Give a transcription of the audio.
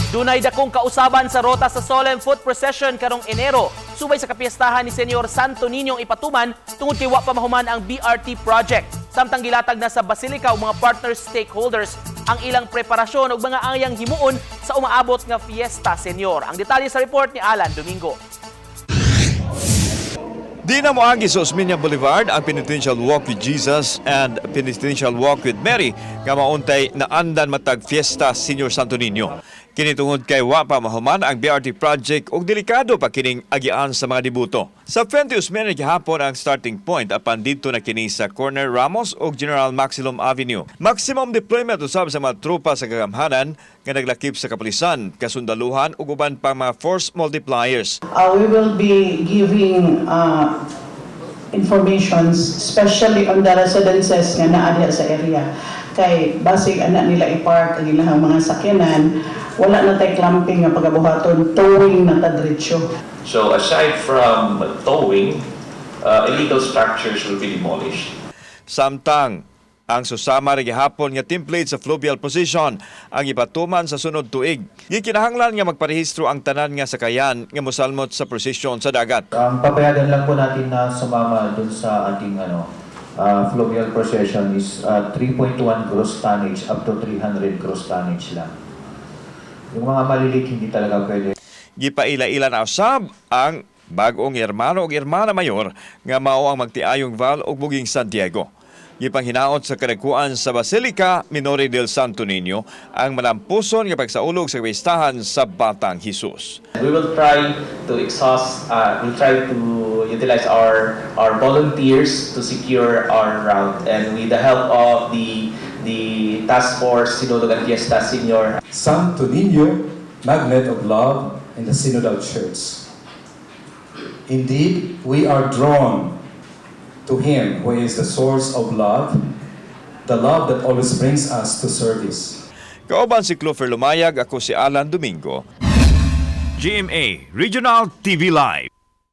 Dunay dakong kausaban sa rota sa Solemn Foot Procession karong Enero. Subay sa kapiestahan ni Senyor Santo Niño ipatuman tungod kay wa pa mahuman ang BRT project. Samtang gilatag na sa Basilica ug mga partner stakeholders ang ilang preparasyon ug mga angayang himuon sa umaabot nga Fiesta Senyor. Ang detalye sa report ni Alan Domingo. Di na moagi sa Osmeña Boulevard ang Penitential Walk with Jesus and Penitential Walk with Mary nga mauntay naandan matag Fiesta Senior Santo Niño. Kini tungod kay wa pa mahuman ang BRT project ug delikado pa kining agian sa mga debuto. Sa Fuente Osmeña gihapon ang starting point, apan didto na kini sa corner Ramos ug General Maxilom Avenue. Maximum deployment usab sa mga tropa sa kagamhanan nga naglakip sa kapulisan, kasundaluhan ug uban pang mga force multipliers. We will be giving informations, especially on the residences nga naa diha sa area. Kay basig ana nila i-park ang ilang mga sakyanan, wala na tay clamping nga pagabuhaton, towing na ta diretso. So aside from towing, illegal structures will be demolished. Samtang ang susama ra gihapon nga template sa fluvial procession ang ipatuman sa sunod tuig. Gikinahanglan nga magparehistro ang tanan nga sakayan nga mosalmot sa procession sa dagat. Ang papayagan lang po natin na sumama dun sa ating ano fluvial procession is 3.1 gross tonnage up to 300 gross tonnage lang. Yung mga maliliit, hindi talaga pwede. Gipaila-ila na usab ang bag-ong hermano ug hermana mayor nga mao ang magtiayong Val ug Buging Santiago. Gipanghinaot sa kadagkuan sa Basilica Minore del Santo Niño ang malampuson nga pagsaulog sa kapistahan sa Batang Jesus. We will try to exhaust, we'll try to utilize our volunteers to secure our route. And with the help of the Task Force Sinulog and Fiesta Senior, Santo Niño, magnet of love in the Synodal Church. Indeed, we are drawn to Him who is the source of love, the love that always brings us to service. Kauban si Clover Lumayag, ako si Alan Domingo. GMA Regional TV Live.